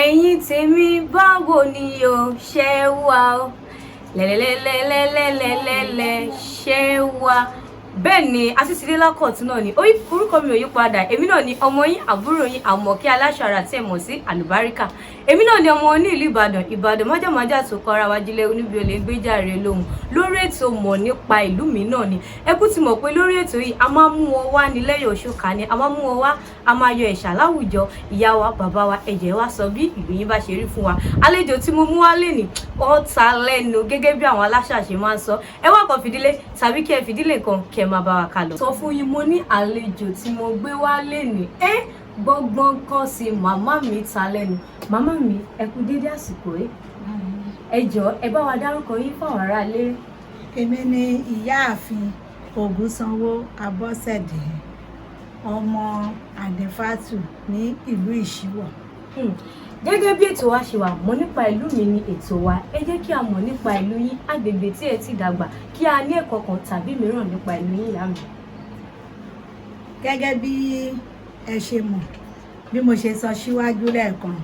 Ẹ̀yin tèmi, báwo ni o ṣe wà o? Lẹ́lẹ́lẹ́lẹ́lẹ́lẹ́lẹ́lẹ́ ṣe wà. Bẹ́ẹ̀ ni, asísídé lákọ̀tún náà ni. Orúkọ mi ò yí padà. Èmi náà ni ọmọ yín, àbúrò yín, Àmọ̀kẹ́ Aláṣọ àrà tí ẹ mọ̀ sí Àlùbáríkà. Èmi náà ni ọmọ oní ìlú Ìbàdàn, Ìbàdàn májàmájà tó kọra wájúlẹ̀ oníbi olè ń gbéjàre lóhùn. Lórí ètò Mọ̀ Nípa Ìlú Mi náà ni. Ẹ kú ti mọ̀ pé lórí ètò yìí, a máa mú wọn wá ní lẹ́yìn òṣùkà ni a máa mú wọn wá. A máa yọ ẹ̀ṣà láwùjọ. Ìyá wa, bàbá wa, ẹ̀jẹ̀ wa, sọ bí ìlú yín bá ṣe rí fún wa. Àlejò tí mo mú wá lénìí, ó ta lẹ́nu gẹ́gẹ́ bí àwọn aláṣà ṣe máa ń sọ. Ẹ wá kan fìdílé tàbí kí ẹ fìdílé kan kí ẹ máa bá wa kà lọ. Sọ fún yín, mo ní àlejò tí mo gbé wá lénìí, ẹ gbọ́ngbọ́n kan sí. Màmá mi ta lẹ́nu. Màmá mi, ẹ kú dédé àsìkò yìí. Ẹ jọ̀ọ́, ẹ bá wa dárúkọ yín fáwọn aráalé. Èmi ni Ìyáàfin Ògúnsanwó Abọ́sẹ̀dé, ọmọ Àdìfátù ní ìlú Ìṣíwọ̀. Gẹ́gẹ́ bí ètò wa ṣe wà, Mọ̀ Nípa Ìlú Mi ní ètò wa. Ẹ jẹ́ kí a mọ̀ nípa ìlú yín, agbègbè tí ẹ ti dàgbà, kí a ní ẹ̀kọ́ kan tàbí mìíràn nípa ìlú yín, ìyá mi. Gẹ́gẹ́ bí ẹ ṣe mọ̀, bí mo ṣe sọ síwájú lẹ́ẹ̀kan,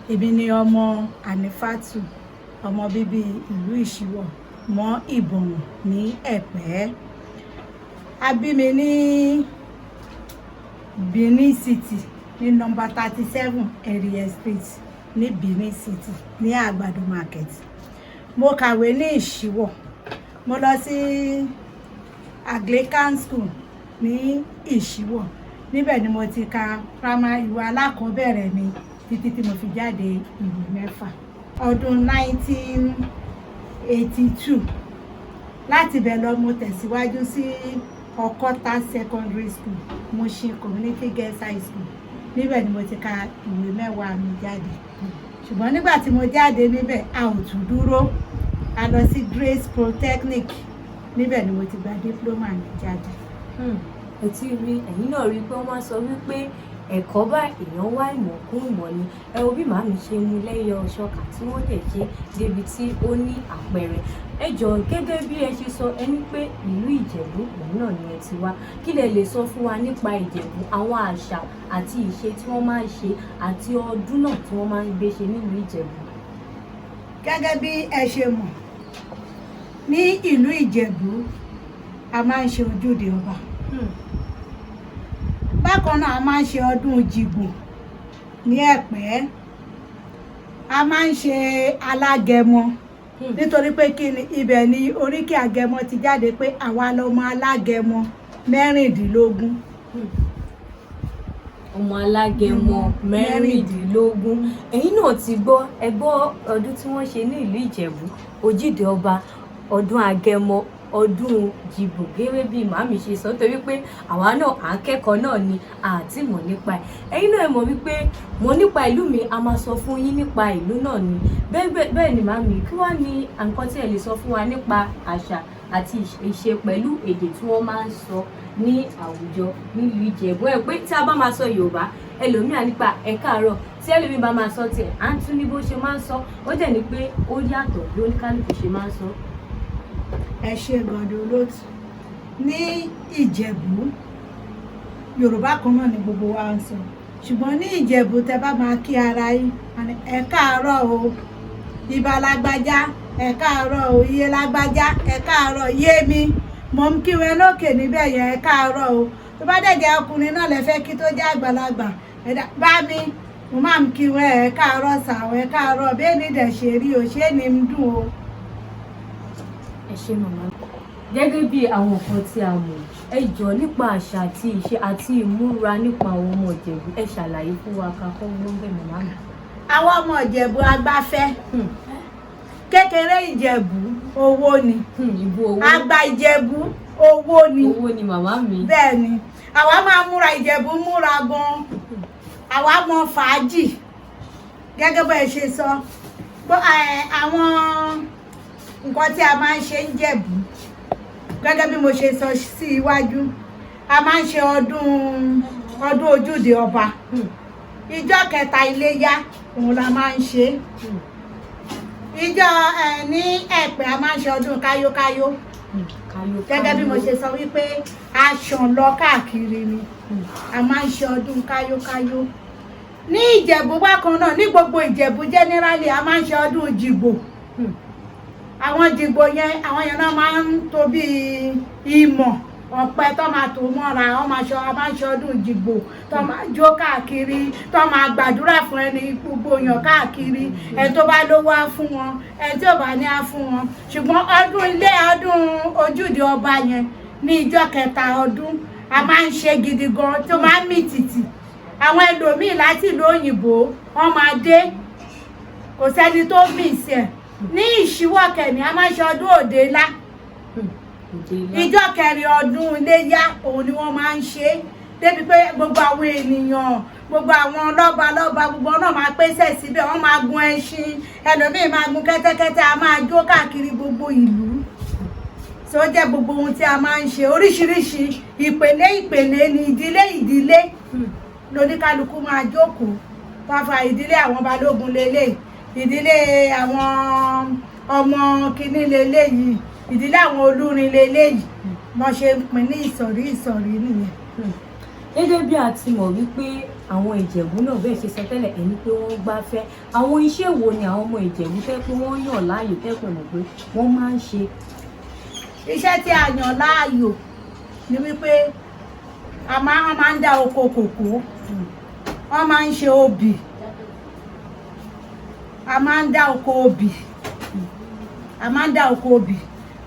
èmi ni ọmọ Ànífátù, ọmọ bíbí ìlú Ìṣíwọ̀ mọ́ Ìbọ̀wọ̀n ní Ẹ̀pẹ́. A bí mi ní Benin City, ní nọ́mbà 37 Area Street ní Benin City, ní Àgbàdo Market. Mo kàwé ní Ìṣíwọ̀. Mo lọ sí Anglican School ní Ìṣíwọ̀. Níbẹ̀ ni mo ti ka primary, ìwé alákọ̀ọ́bẹ̀rẹ̀ mi, títí tí mo fi jáde ìwé mẹ́fà, ọdún 1982. Láti ibẹ̀ lọ, mo tẹ̀síwájú sí Ọkọ́tà Secondary School, Mushin Community Girls High School. Níbẹ̀ ni mo ti ka ìwé mẹ́wàá mi jáde. Ṣùgbọ́n nígbà tí mo jáde níbẹ̀, a ò tún dúró, a lọ sí Grace Polytechnic. Níbẹ̀ ni mo ti gba diploma mi jáde. Ẹ ti rí, ẹ̀yin náà rí i pé wọ́n máa sọ wípé ẹ̀kọ́ bá èèyàn wá ìmọ̀ kún ìmọ̀ ni. Ẹ wo bí màámi ṣe mú lẹ́yọ ṣọ́kà tí wọ́n dẹ̀ ṣe débi tí ó ní àpẹẹrẹ. Ẹ jọ̀ọ́, gẹ́gẹ́ bí ẹ ṣe sọ, ẹ ní pé ìlú Ìjẹ̀bú òun náà ni ẹ ti wá. Kí lẹ lè sọ fún wa nípa Ìjẹ̀bú, àwọn àṣà àti ìṣe tí wọ́n máa ń ṣe àti ọdún náà tí wọ́n máa ń gbé ṣe nílùú Ìjẹ̀bú? Gẹ́gẹ́ bí ẹ ṣe mọ̀, ní ìlú Ìjẹ̀bú, a máa ń ṣe ojúde ọba. Bákan náà, a máa ń ṣe ọdún Jìgbò ní Ẹ̀pẹ́. A máa ń ṣe alágẹmọ, nítorí pé kí ni, ibẹ̀ ni oríkì Àgẹmọ ti jáde, pé àwa lọmọ alágẹmọ 16. Ọmọ alágẹmọ 16. Ẹ̀yin náà ti gbọ́. Ẹ gbọ́ ọdún tí wọ́n ṣe ní ìlú Ìjẹ̀bú: ojúde ọba, ọdún Agẹmọ, ọdún Jìbò, gẹ́gẹ́ bí màmí ṣe sọ, torí pé àwa náà à ń kẹ́kọ̀ọ́ náà ni àti mọ̀ nípa ẹ̀. Ẹ̀yin náà ẹ mọ̀ wípé Mọ̀ Nípa Ìlú Mi, a máa sọ fún yín nípa ìlú náà ni. Bẹ́ẹ̀ bẹ́ẹ̀ ni. Màmí, kí wàá ní nǹkan tí ẹ lè sọ fún wa nípa àṣà àti ìṣe pẹ̀lú èdè tí wọ́n máa ń sọ ní àwùjọ nílùú Ìjẹ̀bú? Ẹ pé tí a bá máa sọ Yorùbá, ẹlòmíà nípa "ẹ káàárọ̀", tí ẹlòmíì bá máa sọ tiẹ̀, à ń tún ní bó ṣe máa ń sọ. Ó dẹ̀ ní pé ó yàtọ̀ bí oníkálukú ṣe máa ń sọ. Ẹ ṣe gàdọ̀, olóòtú. Ní Ìjẹ̀bú, Yorùbá kan náà ni gbogbo wa ń sọ, ṣùgbọ́n ní Ìjẹ̀bú, tẹ bá máa kí ara yín, wọ́n ní, "Ẹ káàárọ̀ o, ibà lágbájá, ẹ káàárọ̀ o, iye lágbájá, ẹ káàárọ̀, yé mi mò ń kí wọn lókè níbẹ̀ yẹn, ẹ káàárọ̀ o." Tó bá dẹ̀ jẹ́ ọkùnrin náà lẹ fẹ́ kí, tó jẹ́ àgbàlagbà, ẹ dá bá mi, mo máa ń kí wọn, "Ẹ káàárọ̀ sàwọn, ẹ káàárọ̀, bẹ́ẹ̀ ni dẹ̀ ṣe rí o, ṣé ni ń dùn o." Ẹ ṣé, màmá. Gẹ́gẹ́ bí àwọn nǹkan tí a mọ̀, ẹ jọ̀ọ́, nípa àṣà àti ìṣe àti ìmúra nípa àwọn ọmọ Ìjẹ̀bú, ẹ ṣàlàyé fún wa ká kọ́ gbọ́n bẹ́ẹ̀, màmá mi. Àwọn ọmọ Ìjẹ̀bú agbáfẹ́. Kékeré Ìjẹ̀bú, owó ni. Ìbú owó. Àgbà Ìjẹ̀bú, owó ni. Owó ni, màmá mi. Bẹ́ẹ̀ ni, àwa máa múra Ìjẹ̀bú, múra gan. Àwa mọ fàájì. Gẹ́gẹ́ bá ẹ ṣe sọ, àwọn nǹkan tí a máa ń ṣe ń Jẹ̀bú, gẹ́gẹ́ bí mo ṣe sọ sí iwájú, a máa ń ṣe ọdún ojúde ọba. Ìjọ kẹta Iléyá, òun la máa ń ṣe. Ìjọ ẹ ní Ẹ̀pẹ́, a máa ń ṣe ọdún káyókáyó. Káyó. Gẹ́gẹ́ bí mo ṣe sọ wípé aṣàn lọ káàkiri ni, a máa ń ṣe ọdún káyókáyó. Ní Ìjẹ̀bú bákan náà, ní gbogbo Ìjẹ̀bú generally, a máa ń ṣe ọdún Jìgbò. Àwọn Jìgbò yẹn, àwọn yẹn náà máa ń tó bí ìmọ̀ ọ̀pẹ tó máa tó mọ́ra. Wọ́n máa ṣe, a máa ń ṣe ọdún Jìgbò tó máa jó káàkiri, tó máa gbàdúrà fún ẹni gbogbo èèyàn káàkiri. Ẹni tó bá lówó á fún wọn, ẹni tí ò bá ní á fún wọn. Ṣùgbọ́n ọdún ilé, ọdún ojúde ọba yẹn ní ìjọ kẹta ọdún, a máa ń ṣe gidi gan tó máa ń mì tìtì. Àwọn ẹlòmíì láti ìlú òyìnbó, wọ́n máa dé, kò sẹ́ni tó mì sí ẹ̀. Ní Ìṣíwọ̀ kẹ̀mí, a máa ń ṣe ọdún òde ńlá. Òde ńlá. Ìjọ kẹrin ọdún iléyá, òun ni wọ́n máa ń ṣe é, débi pé gbogbo àwọn ènìyàn, gbogbo àwọn lọ́ba lọ́ba, gbogbo náà máa pèsè síbẹ̀. Wọ́n máa gun ẹṣin, ẹlòmíì máa gun kẹ́tẹ́kẹ́tẹ́, a máa jó káàkiri gbogbo ìlú. So ó jẹ́ gbogbo ohun tí a máa ń ṣe oríṣiríṣi. Ìpele ìpele ní ìdílé ìdílé lóníkálukú máa jókòó fáfá. Ìdílé àwọn balógun lélẹ̀, ìdílé àwọn ọmọ kínní lélẹ̀ yìí, ìdílé àwọn olúrin lélẹ̀ yìí. Wọ́n ṣe ń pín ní ìsọ̀rí ìsọ̀rí nìyẹn. Gẹ́gẹ́ bí a ti mọ̀ wípé àwọn Ìjẹ̀bú náà, bẹ́ẹ̀ ṣe sọ tẹ́lẹ̀, ẹni pé wọ́n gbáfẹ́, àwọn iṣẹ́ wo ni àwọn ọmọ Ìjẹ̀bú fẹ́ pé wọ́n yàn láàyò, tẹ́ pẹ̀ mọ̀ pé wọ́n máa ń ṣe? Iṣẹ́ tí a yàn láàyò ni wípé a máa wọ́n máa ń dá oko kòkó, wọ́n máa ń ṣe obì. A máa ń dá oko obì, a máa ń dá oko obì,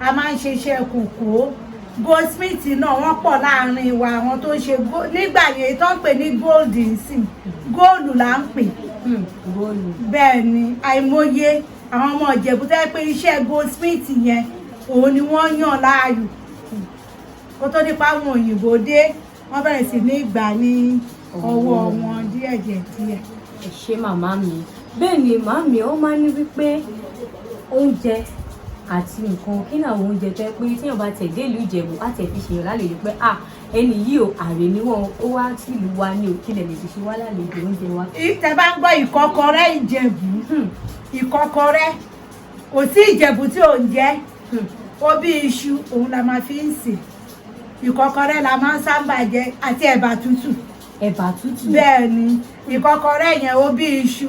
a máa ń ṣe iṣẹ́ kòkó. Goldsmith náà, wọ́n pọ̀ láàrin wa, àwọn tó ń ṣe nígbà yẹn tó ń pè ní gold nsìn, góòlù là ń pè. Góòlù. Bẹ́ẹ̀ ni, àìmọye àwọn ọmọ Ìjẹ̀bú tó yẹ pé iṣẹ́ goldsmith yẹn, òun ni wọ́n yàn láàyò. Kó tó nípa àwọn òyìnbó dé, wọ́n bẹ̀rẹ̀ sí ní gbà ní ọwọ́ wọn díẹ̀ díẹ̀ díẹ̀. Ẹ ṣé, màmá mi. Bẹ́ẹ̀ ni, màmí, ó máa ń ní wípé oúnjẹ àti nǹkan, kí ni àwọn oúnjẹ tẹ́ pé tíyàn bá tẹ̀ dé ìlú Ìjẹ̀bú á tẹ̀ fi ṣèyàn lálejò pé à ẹni yìí o, àrè ni wọn, ó wá sílùú wa ní o, kí lè lè fi ṣe wá lálejò, oúnjẹ wa? Tẹ́ bá ń gbọ́ ìkọ́kọrẹ́ Ìjẹ̀bú, ìkọ́kọrẹ́, kò sí Ìjẹ̀bú tí ò ń jẹ́. Obì iṣu, òun la máa fi ń sè. Ìkọ́kọrẹ́ la máa ń sábà jẹ, àti ẹ̀bà tútù. Ẹ̀bà tútù. Bẹ́ẹ̀ ni, ìkọ́kọrẹ́ yẹn, obì iṣu,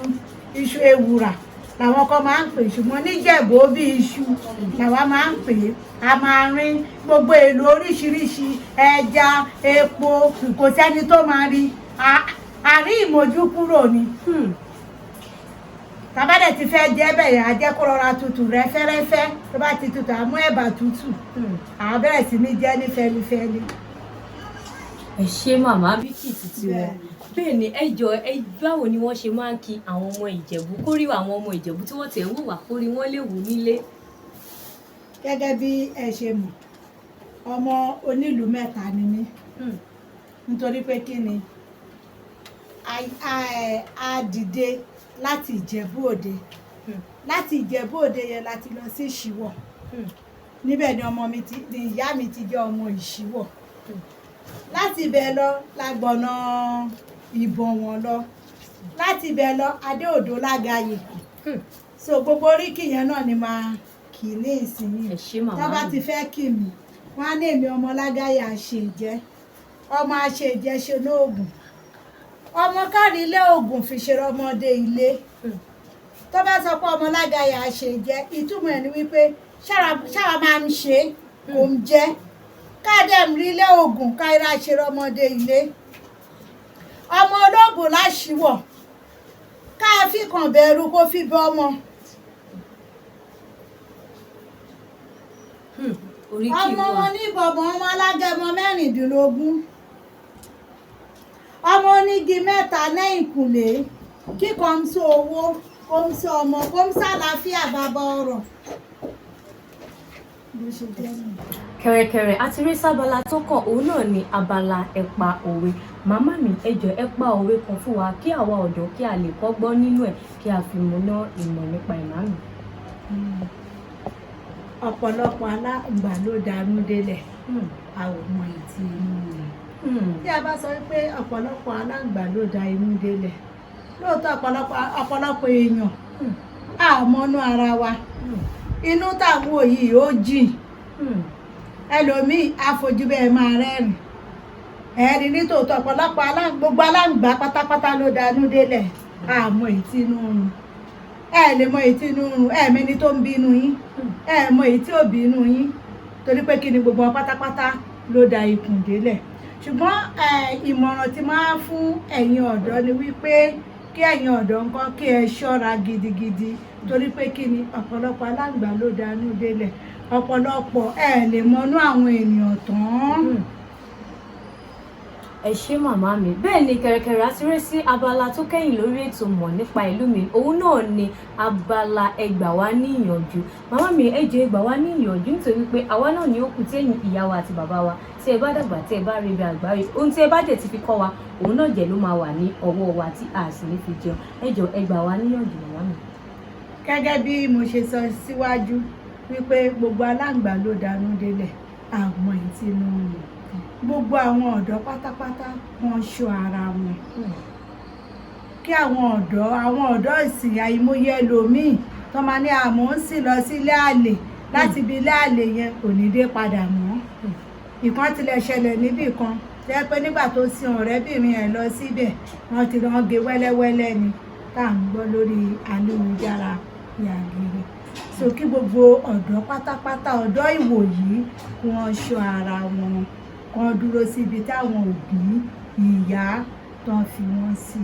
iṣu ewùrà làwọn kan máa ń pè, ṣùgbọ́n níjẹ̀bú, obì iṣu làwa máa ń pè é. A máa rín gbogbo èlò oríṣiríṣi, ẹja, epo, kò sẹ́ni tó máa rí àrí ìmọ̀jú kúrò ni. Tàbádẹ̀ ti fẹ́ jẹ́ bẹ́ẹ̀ yẹn, á jẹ́ kó rọra tutù rẹ fẹ́rẹ́fẹ́. Tó bá ti tutù, á mú ẹ̀bà tútù, á bẹ̀rẹ̀ sí ní jẹ́ ní fẹlifẹli. Ẹ ṣé, màmá. Bíkì títí wọn. Bẹ́ẹ̀ ni, ẹ jọ ẹ, báwo ni wọ́n ṣe máa ń kí àwọn ọmọ Ìjẹ̀bú, kórí àwọn ọmọ Ìjẹ̀bú tí wọ́n tẹ̀ wò wá, kórí wọ́n lè wù nílé? Gẹ́gẹ́ bí ẹ ṣe mọ̀, ọmọ onílùú mẹ́ta ni mí. Nítorí pé kí ni, a dìde láti Ìjẹ̀bú Òde. Láti Ìjẹ̀bú Òde yẹn láti lọ sí Ìṣíwọ̀. Níbẹ̀ ni ọmọ mi ti ni ìyá mi ti jẹ́ ọmọ Ìṣíwọ̀. Láti ibẹ̀ lọ la gbọ̀nà Ìbọ̀wọ̀n lọ, láti ibẹ̀ lọ Adé-Odò Lágàyè. So gbogbo oríkì yẹn náà ni máa kì ní ìsinyìí. Ẹ ṣé, màmá Tá bá mi. ti fẹ́ kì mí, wọ́n á ní èmi ọmọ Lágàyè àṣejẹ́, ọmọ àṣejẹ́ ṣe lóògùn, ọmọ kárí ilé ògùn fi ṣe ọmọdé ilé. Tó bá sọ pé ọmọ Lágàyè àṣejẹ́, ìtumọ̀ ẹ̀ ni wípé ṣáwa máa ń ṣe kò ń jẹ́ káàdẹ̀m rí ilé ògùn káírá ṣe ọmọdé ilé, ọmọ olóògùn láṣìwọ̀ káàfi kàn bẹ̀rù kó fi bọ́ ọmọ. Oríkì Ọmọ wà. wọn ní bọ̀bọ̀, ọmọ alágẹmọ 16, ọmọ onígi mẹ́ta lẹ́yìnkùlé, kíkọ́ ń sọ owó, kó ń sọ ọmọ, kó ń sàlàáfíà, bàbá ọrọ̀. Bó ṣe jẹ́ nìyẹn. Kẹ̀rẹ̀kẹ̀rẹ̀ àti rí sábala tó kàn, òun náà ni abala ẹ̀pa òwe. Màmá mi, ẹ jọ̀ọ́, ẹ pa òwe kan fún wa kí àwa ọ̀dọ́ kí a lè kọ́gbọ́n nínú ẹ̀, kí a fi múná ìmọ̀ nípa ìmáàmì. Ọ̀pọ̀lọpọ̀ aláǹgbá ló darú délẹ̀, a ò mọ ìtì inú rẹ̀. Tí a bá sọ pé ọ̀pọ̀lọpọ̀ aláǹgbá ló da inú délẹ̀, lóòótọ́, ọ̀pọ̀lọpọ̀ èèyàn, a mọnú ara wa. Inú táwọn wò yìí, ó jìn. Ẹlòmíì àfojú bẹ́ẹ̀ máa rẹ́rìn. Ẹ̀ẹ́dì nítòótọ́, ọ̀pọ̀lọpọ̀ gbogbo aláǹgbá pátápátá ló danú délẹ̀. Àmọ́ èyí tí inú ń run, ẹ lè mọ èyí tí inú ń run, ẹ mẹni tó ń bínú yín, ẹ mọ èyí tí ò bínú yín, torí pé kí ni, gbogbo wọn pátápátá ló da ikùn délẹ̀. Ṣùgbọ́n ìmọ̀ràn tí máa ń fún ẹ̀yin ọ̀dọ́ ni wípé kí ẹ̀yin ọ̀dọ́ ńkọ́, kí ẹ ṣọ́ra gidigidi, torí pé kí ni, ọ̀pọ̀lọpọ̀ aláǹgbá ló danú délẹ̀. Ọ̀pọ̀lọpọ̀, ẹ lè mọnú àwọn ènìyàn tán. Ẹ ṣé, màmá mi. Bẹ́ẹ̀ ni, kẹ̀rẹ̀kẹ̀rẹ̀ àti rẹ́ sí abala tó kẹ́yìn lórí ètò Mọ̀ Nípa Ìlú Mi. Òun náà ni abala "Ẹ gbà wá ní ìyànjú". Màmá mi, ẹ jọ̀ọ́, ẹ gbà wá ní ìyànjú, nítorí pé àwa náà ní ó kù tí ẹ̀yin ìyá wa àti bàbá wa, tí ẹ bá dàgbà, tí ẹ bá rí ibi àgbáyé, ohun tí ẹ bá jẹ́ ti fi kọ́ wa, òun náà jẹ́ ló máa wà ní ọwọ́ wa tí a sì ní fi jẹun. Ẹ jọ̀ọ́, ẹ gbà wá níyànjú, màmá mi. Gẹ́gẹ́ bí mo ṣe sọ síwájú wípé gbogbo aláǹgbá ló danú délẹ̀, àmọ́ ìtinú wọn, gbogbo àwọn ọ̀dọ́ pátápátá, wọ́n ṣọ́ ara wọn. Kí àwọn ọ̀dọ́ ìsìn, àìmọye ẹlòmíì tó máa ní àmọ́ ń sì lọ sílé àlè, láti ibi ilé àlè yẹn kò ní dé padà mọ́. Ìkan tilẹ̀ ṣẹlẹ̀ níbì kan jẹ́ pé nígbà tó sin ọ̀rẹ́bìnrin ẹ̀ lọ síbẹ̀, wọ́n ti rán ge wẹ́lẹ́wẹ́lẹ́ ni tá à ń gbọ́ lórí ayélujára yàgìrì. So kí gbogbo ọ̀dọ́ pátápátá, ọ̀dọ́ ìwòyí, kí wọ́n ṣọ́ ara wọn, kí wọ́n dúró síbi táwọn òbí, ìyá tán fi wọ́n sí.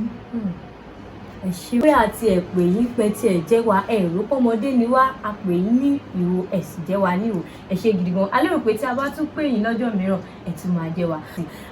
Ẹ ṣé pé àti ẹ̀ pè yín pẹ́ tí ẹ̀ jẹ́ wa. Ẹ̀rọ pọ́mọdé ni wá, a pè yín ní ìró, ẹ̀ sì jẹ́ wa ní ìró. Ẹ ṣé gidi gan. A lérò pé tí a bá tún pè yín lọ́jọ́ mìíràn, ẹ̀ tún máa jẹ́ wa.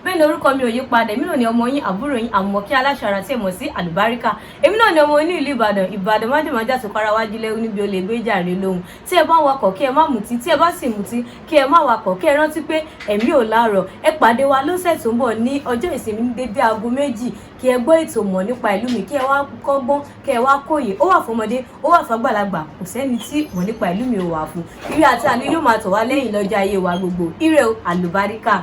Bẹ́ẹ̀ ni, orúkọ mi ò yí padà. Èmi náà ni ọmọ yín, àbúrò yín, Àmọ̀kẹ́ Aláṣàrà tí ẹ mọ̀ sí Àlùbáríkà. Èmi náà ni ọmọ oní ìlú Ìbàdàn. Ìbàdàn májèmájà tó kára wájú lẹ́rú níbi olè gbé jàre lóhùn. Tí ẹ bá ń wakọ̀, kí ẹ má mutí. Tí ẹ bá sì mutí, kí ẹ má wakọ̀. Kí ẹ rántí pé ẹ̀mí ò láàrọ̀. Ẹ pàdé wa lọ́sẹ̀ tó ń bọ̀ ní ọjọ́ ìsinmi ní dédé aago 2, kí ẹ gbọ́ ètò Mọ̀ Nípa Ìlú Mi, kí ẹ wá kọ́gbọ́n, kí ẹ wá kóyè. Ó wà fọmọdé, ó wà fàgbàlagbà, kò sẹ́ni tí Mọ̀ Nípa Ìlú Mi ò wà fún. Ire àti àánú yóò máa tọ̀ wá lẹ́yìn lọ́jọ́ ayé wa gbogbo. Ire o, àlùbáríkà.